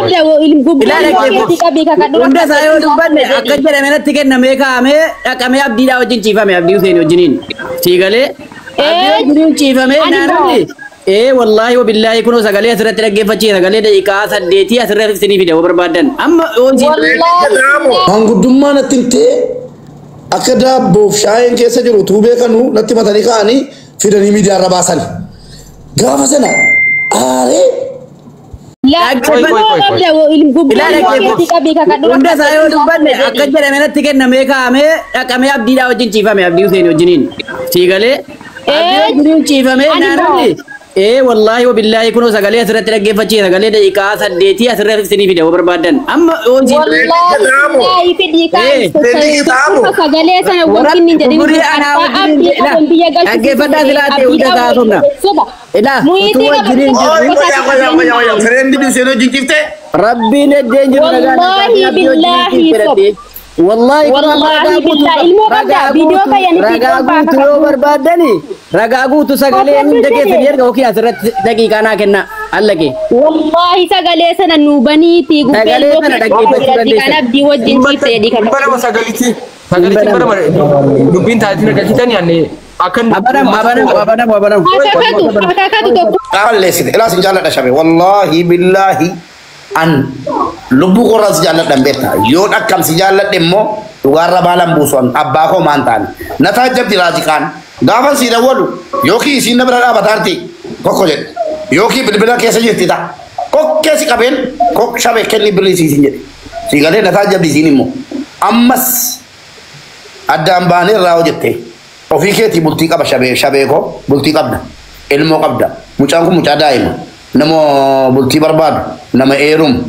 qabda gubbaa keetii qabii kakadhu. Hunda isaa yoo dubbanne akka jedhame natti kennamee kaa'amee dhaqamee abdiidhaa wajjin ciifame abdii Hussein wajjiniin. Siigalee abdii wajjiniin ciifamee naannoo wallaahi wabillaahi kunoo sagalee asirratti dhaggeeffachiisa sagalee daqiiqaa 8 asirratti isinii fida yoo barbaadan. Amma Maanguddummaa natti himtee akka daabboof shaayeen keessa jiru utuu beekanu natti matanii ka'anii fidanii miidiyaarra baasan. Gaafa sana aaree Hunda isaa yoo dubbanne akka jedhame natti kennamee kaa'amee dhaqamee abdiidhaa wajjin ciifame abdii Hussein wajjiniin. Siigalee abdii wajjiniin ciifamee naannoo wallaahi wabillaahi kunoo sagalee asirratti dhaggeeffachiisa sagalee daqiiqaa 8 asirratti isinii fida yoo barbaadan. Amma Wallaahi fidii kaa'u sagalee sana wanti inni jedhin abdii qaban biyya galchu dhaggeeffadhaa silaatee hunda isaa haasofna. Ilaa utuu wajjiniin jirru Fireendii Hussein wajjin ciiftee Rabbiin eddeen jiru Wallaahi billaahi sob. Wallaahi Wallaahi billaahi ilmoo qabda viidiyoo kayyanii ragaa guutuu yoo barbaadani ragaa guutuu sagalee hunda keessan erga yookiin asirratti daqiiqaa naa kenna allaqe. Wallaahi sagalee sana nuu baniiti Sagalee sana dhaggeeffachuu dandeessan. Abdii wajjin ciifte jedhi kan. Barama sagalitti sagalitti barama dubbiin taatiin argatitani anne akkan Abanamu abanamu abanamu abanamu. Akakatu akakatu tokko. Qaalleessite ilaa sin jaalladha shabe wallaahi billaahi an lubbuu qorraa si jaalladhan beekta yoo dhakkam si jaalladhe immoo dhugaarra baalan buusu an abbaa koo maan taane na taajjabdi raaziqaan gaafan si dawwalu yookiin isiin na bira dhaabataarti kokko jedhe yookiin bilbila keessa jirti ta'a kokkee si qabeen kok shabe kenni birrii siisin jedhe si galee na taajjabdi isiin immoo ammas addaan baanee irraa hojjette ofii keetii bultii qaba shabee shabee koo bultii qabda ilmoo qabda mucaan kun mucaa daa'ima nama bultii barbaadu nama eerumu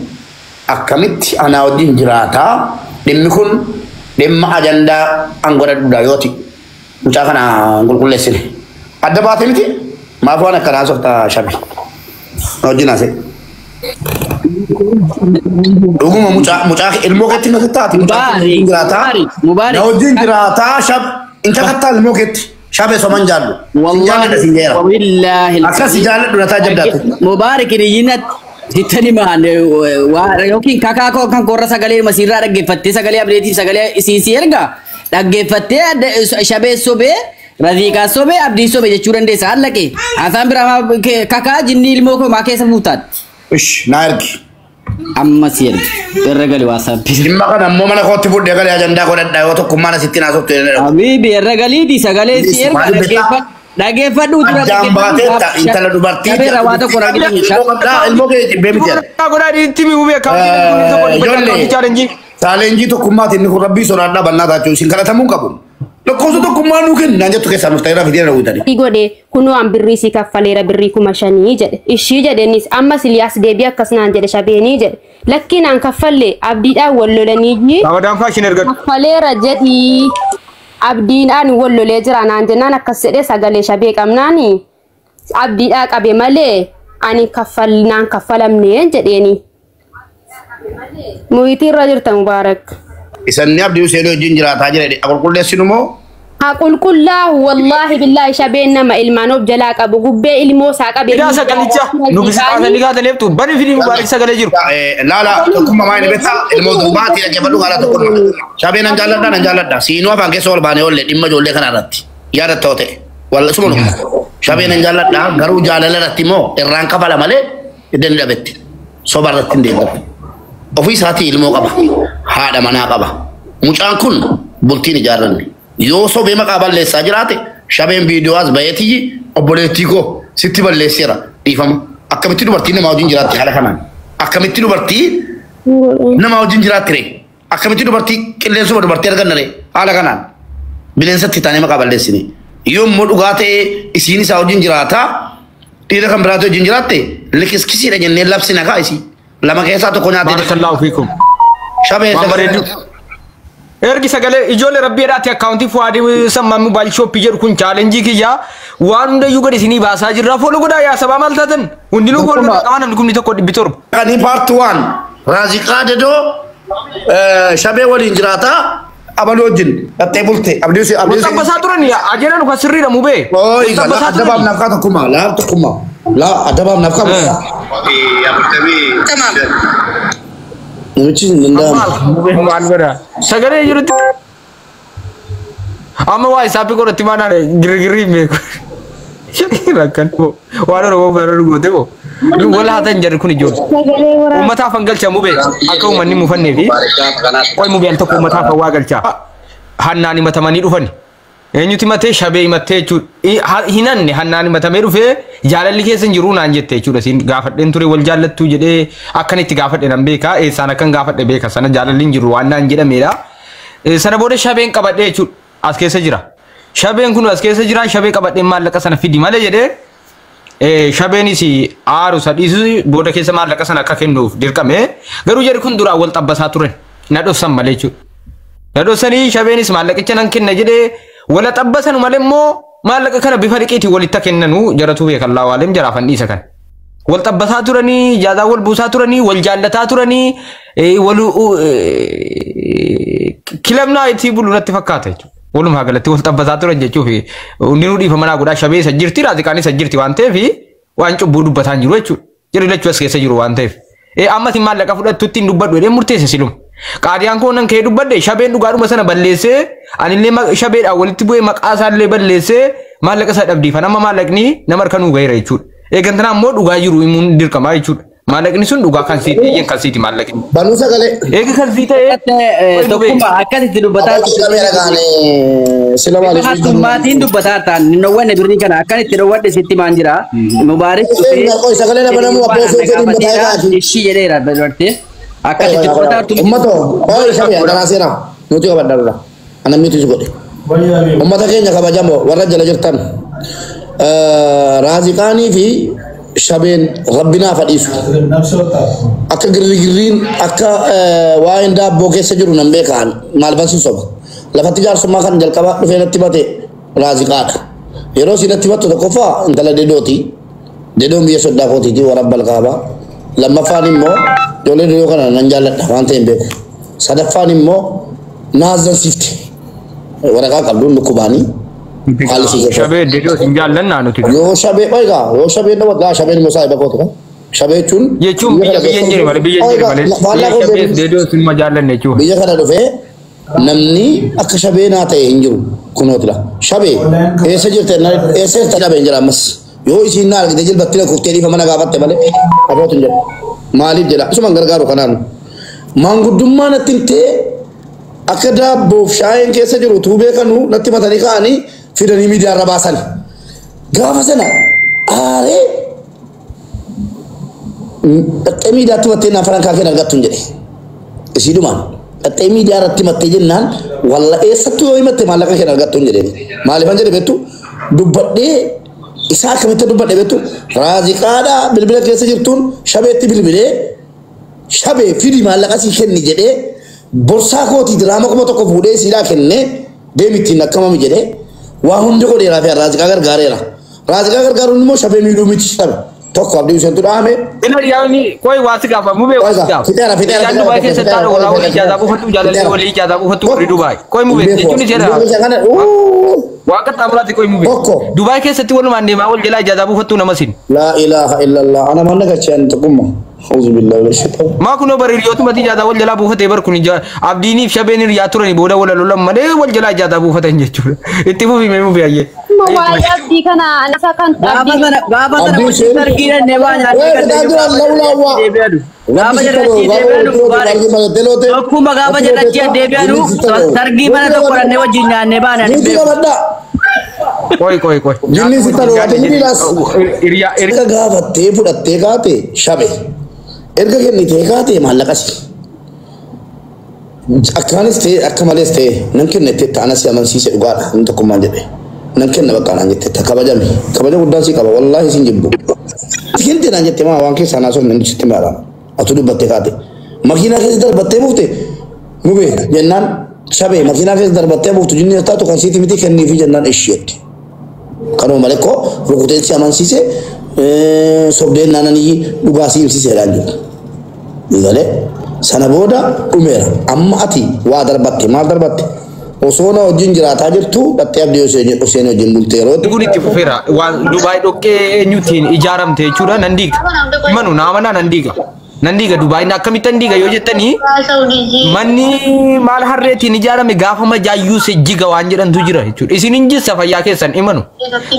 akkamitti anaa wajjin jiraataa dhimmi kun dhimma ajandaa an godhadhudha yooti mucaa kana hin qulqulleessine adda baate miti maaf waan akkanaa softa shabe na wajjin haasa'e. Dhuguma mucaa mucaa ilmoo keetti na taati mucaa kun wajjin jiraataa Mubaarik. na wajjin jiraataa shab inta kattaa ilmoo keetti shabe soman jaallu sin jaalladha sin jeera Wallaahi. akkas jaalladhu na taajjabdaatu. Mubaarik hiriyyinatti sittani maan yookiin kakaa koo kan korra sagalee masiirraa dhaggeeffattee sagalee abdeetiif sagalee isiisii erga dhaggeeffattee shabee sobee raziiqaa sobee abdii sobee jechuu dandeessa hallaqe haasaan biraa kakaa jinni ilmoo koo maa keessa buutaatti. Ish na ergi. Amma si ergi irra gali waasaappi. Dhimma kana ammoo mana kootti fudhee galee ajandaa godhadhaa yoo tokkummaan asitti naasoftu jedhee dhaqu. Habiibi irra galiiti sagalee si erga Maal beektaa? dhaggeeffadhu Addaan baatee intala dubartii. Shabeerra waa tokko argitanii. Ilmoo kee jibbee miti jedha. Godhaa itti mi hubee Ijoollee chaalenjii. Chaalenjii tokkummaati inni kun rabbii sodaadhaa bannaa taachuu isin kadhatamuu hin qabu. Lakkoofsa tokkummaa nuu kenni naan jettu keessaa nuuf ta'eera fidee na guutanii. Godhe kunoo an birrii si kaffaleera birrii 5000 jedhe ishii jedhenis ammas Iliyaas deebii akkas naan jedhe shabeenii jedhe lakkiin an kaffalle abdiidhaan wal lolanii Abadaan faashin ergadhu. kaffaleera jedhii abdiidhaan wal lolee jira naan jennaan akkas jedhe sagalee shabee qabnaani abdiidhaa qabe malee ani naan kaffalamne jedheeni. Muyitii irra jirta Mubaarak. Isanni abdii Hussein wajjin jiraataa jira jedhe qulqulleessinu moo Haa qulqullaa'u wallaahi billaahi shabeen nama ilmaan of jalaa qabu gubbee ilmoo isaa qabe. Fidaa sagalicha nu bishaan kaataniiftu bani fidii Mubaarak sagalee jiru. Laala tokkummaa maal beektaa ilmoo durbaati dhaggeeffadhu karaa tokkummaa. Shabee nan jaalladha nan jaalladha siinuu afaan keessa ol baanee oolle dhimma ijoollee kana irratti yaadattoo ta'e walla suma dhufu. Shabee nan jaalladha garuu jaalala irratti immoo irraan kafala malee iddoo inni dhabetti soba irratti hin deemu. Ofii isaatii ilmoo qaba haadha manaa qaba mucaan kun bultiin ijaarranne yoo sobee maqaa balleessaa jiraate shabeen viidiyoo as baheetiyyi obboleettii koo sitti balleesseera dhiifama akkamitti dubartiin namaa wajjin jiraatti haala kanaan akkamitti dubartii nama wajjin jiraatti ree akkamitti dubartii qilleensuma dubartii arganna ree haala kanaan bineensatti taanee maqaa balleessine yoo immoo dhugaa ta'ee isiin isaa wajjin jiraataa dhiira kan biraatti wajjin jiraatte likiskisiidha jennee labsina kaa isii lama keessaa tokko nyaatee Barakallahu fiikum. Shabee Waan bareedu. Ergi sagalee ijoollee rabbiidhaatti akkaawuntii Fuwaadii sammaa moobaayil shooppii jedhu kun chaalenjii kiyyaa waan hundayyuu gadi isinii baasaa jirra. Fooloo godhaa yaa sabaa maal taatan? Hundinuu fooloo godhaa qaban namni kumni tokko 700. Kani part 1 Raaziqaa Dedoo shabee waliin jiraataa abaluu wajjin dhattee bulte abdii Hussein abdii Hussein. Xabbasaa turan ajeera nu kan sirriidha mubee. Ooyi addabaaf naaf kaa tokkummaa laa tokkummaa laa addabaaf naaf kaa. Tamam. Namichi hin danda'amu. Maal godha? Sagalee jirutti. Amma waa isaaf godhatti maal girgirri hin beeku. Rakkan waan Oromoo bara goote moo? Wal haatan jarri kun ijoollee. Uummataaf hangalcha mubee akka uummanni mufannee fi qoy mubeen tokko uummataaf hawaa galcha. Hannaan himatamanii dhufani. Eenyuti himatee shabee himattee jechuudha. Hinanne hannaan himatamee dhufee jaalalli keessa hin jiru naan jette jechuudha. Siin gaafadheen ture wal jaallattuu jedhee akkan itti gaafadhe nan beeka. Eessaan akkan gaafadhe beeka sana jaalalli hin jiru waan naan jedhameedha. Sana booda shabeen qabadhee jechuudha as keessa jira. Shabeen kun as keessa jira shabee qabadheen maallaqa sana fidi malee jedhee shabeenis aaru sadhiisu booda keessa maallaqa sana akka kennuuf dirqame garuu jarri kun duraan wal xabbasaa turan na dhofsan malee jechuudha. Na dhofsanii shabeenis maallaqicha nan kenna jedhee wala xabbasan malee immoo maallaqa kana bifa liqiitiin walitti kennanu jaratu beekan laawaaleen jaraafan dhiisa kan. Wal xabbasaa turanii jaadaa wal buusaa turanii wal jaallataa turanii wal kilabnaa itti bulu natti fakkaata jechuudha. Walumaa galatti wal xabbasaa turan jechuuf hundinuu dhiifama naa godhaa shabee isa jirti raaziqaan isa jirti waan ta'eef waan cubbuu dubbataan jiru jechuudha. Jarri lachuu as keessa jiru waan ta'eef. Amma isin maallaqa fudhattutti hin dubbadhu jedhee murteesse siluma. Qaadiyaan koo nan ka'ee dubbadhe shabeen dhugaadhuma sana balleessee anillee shabeedhaan walitti bu'ee maqaa isaallee balleessee maallaqa isaa dhabdiifan amma maallaqni nama harka nuu gaheera jechuudha. Eegantanaa immoo dhugaa jiru himuun dirqamaa jechuudha. Maallaqni sun dhugaa kan siiti eeyyan kan siiti maallaqni. Banuu sagalee. Eega kan sii ta'ee. Tokkummaa akkasitti dubbataa Sila maaliif? Hattummaatiin dubbataa ta'an hin dhowwanne birrii kana akkanitti dhowwadhe sitti maan jira. Mubaarik dhufee. Sagalee nama namuu abbaa osoo fedhiin mataa irraati. Ishii jedheera dubartii. Akkasitti dubbataa turte. Uummatoo ooyi shabee kanaa seera nuti qabadha dura. Ana miti si godhe. Uummata keenya kabajamoo warra jala jirtan raaziqaanii fi shabeen rabbinaa fadhiisu. Akka girrigirriin akka waa'een daabboo keessa jiru nan beekaan maal bansi soba. Lafatti jaarsummaa kan jalqaba dhufee natti bate raaziqaadha. Yeroo si natti battu tokkoffaa intala dedooti. Dedoon biyya soddaa kootiiti warra balqaaba. Lammaffaan immoo ijoollee dedoo kana nan jaalladha waan ta'e hin beeku. Sadaffaan immoo naazansiifte. Waraqaa qabduun lukkubaanii. Haalli si keessa. Shabee dedoo hin jaallannaa nuti. Yoo shabee oigaa yoo shabee nama gaa shabeen immoo saayiba kootu kan. Shabee jechuun. Jechuun biyya biyya hin jiru malee biyya hin jiru malee. Faallaa koo Biyya shabee dedoo sun jaallanne jechuudha. Biyya kana dhufee namni akka shabee naa ta'e hin jiru kunootila. Shabee eessa jirte eessa jirta shabee hin jira ammas. Yoo isiin naa argite jilbatti na kuftee dhiifa mana gaafatte malee abootu hin jedhu. Maaliif jedha isuman gargaaru kanaan. Maanguddummaa natti himtee akka daabboof shaayeen keessa jiru utuu beekanu natti matanii ka'anii fidanii miidiyaarra baasan. Gaafa sana aaree dhaxxee miidiyaatti mattee naan farankaa kee argattu hin jedhe. Isiidhumaan dhaxxee miidiyaa irratti mattee jennaan walla eessattuu yoo himatte maallaqa kee argattu hin jedheen. Maaliifan jedhe beektu dubbadhee isaa akkamitti dubbadhe beektu raaziqaadhaa bilbila keessa jirtuun shabeetti bilbilee shabee fidi maallaqa sii kenni jedhee borsaa kootii diraama 1000 fuudhee siidhaa kennee deemittiin akkamami jedhee waa hundi godheeraa fi raaziqaa gargaareera. Raaziqaa gargaaruun immoo shabee miidhuu miti shabe. Tokko abdii Huseentu dhaame. Ina yaani koi waasi gaafa mubee waasi gaafa. Fixeera fixeera. Ijaan Dubaay keessatti haadha walaa walii ijaataa buufattu jaalallee walii ijaataa buufattu warri Dubaay. Koi mubee jechuun isheedha. Waaqa xaamuraatti koi mubee. Tokko. Dubaay keessatti walumaan deemaa wal jalaa ijaataa buufattu nama sin. Laa ilaaha illallah. Ana manna gachaan tokkummaa. Auzu billahi minash shaitaan. Maa kunoo bari hiriyootuma ijaataa wal jalaa buufatee bar kun abdiiniif shabeen hiriyaa turanii booda wal lolan malee wal jalaa ijaataa buufatan jechuudha. Itti fufi mee mubee ayyee. Waa'ee abdii kana isa kan Gaafa sana gaafa sana Abdii wajjin Huseen. tarkiidhaan waa nyaatee Wee kan bitaa jira lawlaa deebi'anu. Gaafa jarrachii deebi'anu Tokkummaa gaafa jarrachii deebi'anu targii mana tokko dhannee wajjin nyaannee baane ani Niitii beeku. qabadhaa. Koi koi koi. Jinni si taloo ati miidhaas. Hiriyaa Erga gaafattee fudhattee kaate shabe. Erga kennitee kaate maallaqasi. Akkaanis ta'e akka malees ta'e nan kenna itti ta'anas amansiise dhugaadha inni tokkummaan jedhe. Nan kenna bakka naan jette kabajame kabaja guddaan si qaba wallaahi sin jibbu. Kinte naan jette maa waan keessaa naasofne inni sitti maadhaan atu dubbattee kaate. Makiinaa keessa darbattee buufte mubee jennaan shabe makiinaa keessa darbattee buuftu jinni taatu kan siiti miti kenniifi jennaan isheetti. Kanuma malee koo rukuteen si amansiise sobdeen naananii dhugaa si himsiiseedhaan jiru. Galee sana booda dhumeera. Amma ati waa darbatte maal darbatte? Osoo na wajjin jiraataa jirtu dhattee abdii Huseen wajjin bulte yeroo Kun itti fufeera. Waan Dubaay dhoqqee eenyutiin ijaaramte jechuudha nan diiga. Manu naa manaa nan diiga. Nan diiga Dubaay akkamittan diiga yoo jettanii manni maal harreetiin ijaarame gaafa majaayyuu jiga waan jedhantu jira jechuudha. Isin hin jissa fayyaa keessan imanu.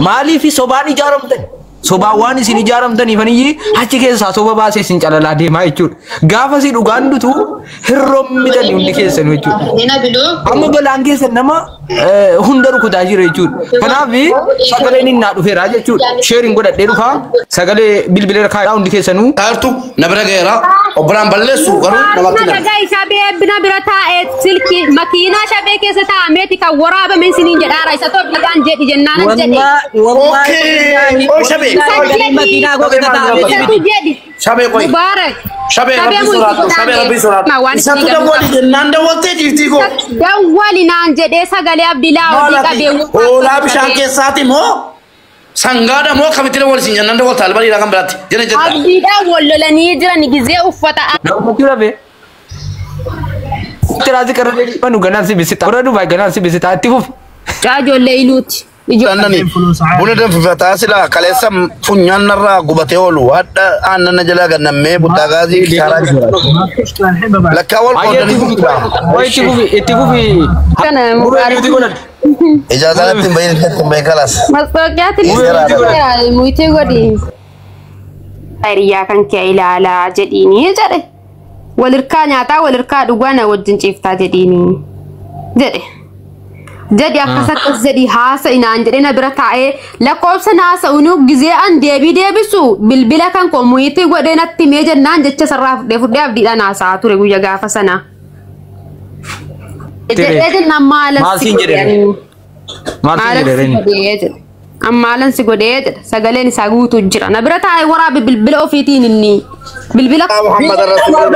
Maaliif sobaan ijaaramtan? Sobaan waan isin ijaaramtaniif aniyyi achi keessaa soba baasee isin calalaa deemaa jechuudha. Gaafa si dhugaan dutu hirroommitan hundi keessan jechuudha. Amma balaan keessan nama hunda rukutaa jira jechuudha. Kanaaf sagaleen inni naa dhufeera jechuudha. Sheeriin godhadhee dhufaa sagalee bilbileera kaa'aa hundi keessanuu. Taartu na bira ga'eera. Obbolaan balleessu garuu namatti nama. Dhagaa shabee bina bira taa'ee silkii makiinaa shabee keessa taa'ameeti kan waraabame isiniin jedhaara isa tokkodhaan jedhi jennaan jedhe. Okay. Ol shabee. Makiinaa koo keessa taa'ameeti. Jedhi. Shabee qoy. Mubaarak. Shabee rabbi soraatu. Shabee rabbi soraatu. Isatu dawwali jennaan dawwaltee jirtii koo. Dawwali naan jedhee sagalee Abdilaa hojii qabee. Hoolaa bishaan keessaati moo sangaadha moo akkamitti dawwali siin jennaan dawwalta albaniidha kan biraatti. Jena jetta. Abdiidhaan wal lolanii jiran gizee uffata. Gammachuu dhabee. Tiraasi qarree manu ganaan si bisita. Warra Dubaay ganaan si bisita itti fufi. Ijoollee iluuti. Aannani buna danfifataa sila kaleessa funyaan narraa gubatee oolu hadha aannan na jalaa gannammee buttaa gaazii shaaraa lakkaa wal qoodanii Itti fufi itti fufi. Kana Mubaarak. Ijaazaan ittiin bahin ittiin bahin kalaas. Masxooqiyaatti muyitii godhi. Hiriyaa kan kee ilaalaa jedhiini jedhe. Walirkaa nyaataa walirkaa dhugaa na wajjin ciiftaa jedhiini jedhe. Jedhi akkas akkas jedhi haasa inaan jedhe na bira taa'ee lakkoofsa naasa'uun gizee an deebii deebisu bilbila kan koo muyitii godhee natti mee jennaan jecha sarraa fudhee fudhee abdiidhaan haasa'aa ture guyya gaafa sana. Jedhee jennaan maalan si godhe. Maalan si godhee jedhe. Ammaalan si godhee jedhe sagaleen isaa guutuu jira. Na bira taa'ee waraabe bilbila ofiitiin inni bilbila. Muhammad Rasulullah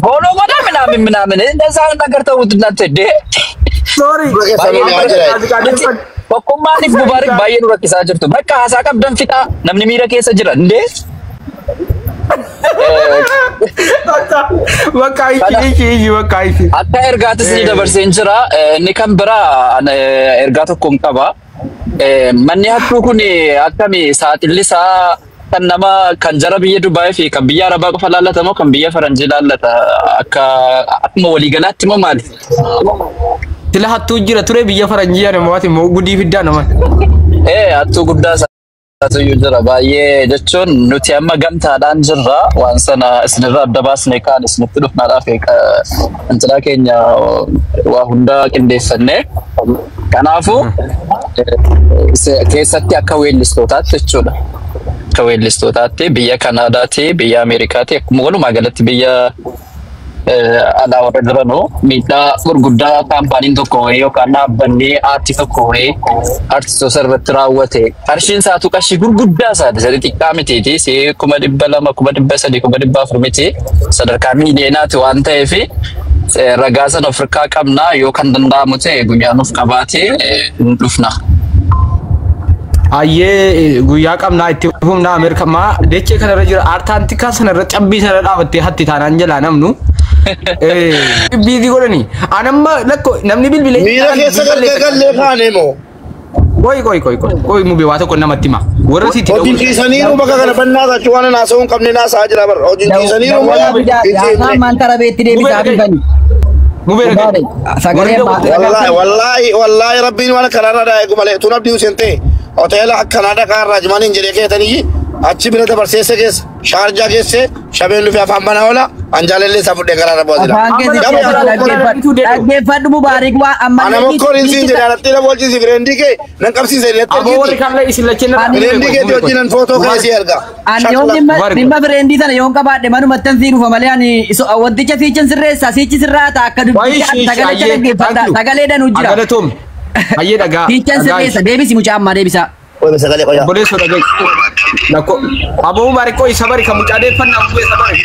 ሆኖ ጎዳ ምናምን ምናምን እንደዛ ነገር ተውት እናንተ እንዴ። ሶሪ Tokkummaaniif Mubaarak baay'ee nu rakkisaa jirtu. Bakka haasaa qabdan fixaa namni miira keessa jira እንዴ. Bakka ishi ishi bakka ishi. Akka ergaatis ni dabarseen jira. Inni kan biraa ergaa tokkoon qaba. Manni hattuu kun akkami saaxilli isaa kan nama kan jara biyya Dubaay fi kan biyya Arabaa qofa laallata moo kan biyya Faranjii laallata akka akkuma waliigalaatti moo maali? Sila hattuu jira ture biyya Faranjii namaati moo gudii fiddaa nama. Hattuu guddaa isaatu jira baay'ee jechuun nuti amma gamtaadhaan jirra waan sana isinirraa adda baasnee kaan isinitti dhufnaadhaaf intalaa keenya waa hundaa qindeeffannee kanaafuu keessatti akka weellistootaatti jechuudha. Akka weellistootaatti biyya Kanaadaatti biyya Ameerikaatti akkuma walumaa galatti biyya alaa warra jiranuu miidhaa gurguddaa kaampaaniin tokko wayii yookaan dhaabbanni aartii tokko wayii aartistoota irratti raawwate qarshiin isaatu qarshii gurguddaa isaati isa xixiqqaa mitiiti si 200,000 300,000 400,000 miti sadarkaa miiliyoonaati waan ta'eef ragaa sana ofirkaa qabnaa yoo kan danda'amu ta'e guyyaa nuuf qabaatee hin dhufna. Ayyee guyyaa qabnaa itti fufnaa Ameerikaa maa dachee kanarra jira Artaantikaa sanarra cabbii sanarra dhaabattee hatti taanaan jalaa namnu. Biizii godhani. Anamma lakko namni bilbilee. Miira keessa gargagallee kaanee moo? Qoy qoy qoy qoy qoy mubee waa tokko namatti hima. Warra sitti Hojiin ciisaniiru bakka kana bannaa tachu waan haasa'uu hin qabne naasaa jira bara. Hojiin ciisaniiru Afaan maantara beetti deebisaa bifani. Mubee dhagaye. Sagalee Wallaahi wallaahi wallaahi rabbiin waan karaarra daa'e malee tun abdii Hussein ta'e hoteela akkanaa dhaqaa irraa jimaniin jedhee keetanii achi bira dabarseesse keessa shaarjaa geesse shabeen dhufee afaan banaa oola anjaalallee isaa fudhee karaarra bu'aa jira. Afaan keessa dhaggeeffadhu Mubaarak waa Ana ammallee mokkoon siin jedhe anatti na bolchisi fireendii kee nan qabsiise jedhee Aboo warri kaanillee isin lacheen irraa. Fireendii keetii wajjin nan footoo kee si erga. Ani yoon dhimma fireendii sana yoon qabaadhe manumattan sii dhufa malee ani wanticha siichin sirreessa siichi sirraata akka dubbicha sagalee dhaggeeffadha sagaleedhaan jira. Galatoom. Ayyee dhagaa. Siichan sirreessa deebisi mucaa ammaa deebisa. Qoy sagalee qoyaa. Obboleessoo dhagaye. Aboo Mubaarak qoy sabari kan mucaa deeffannaa mubee sabari.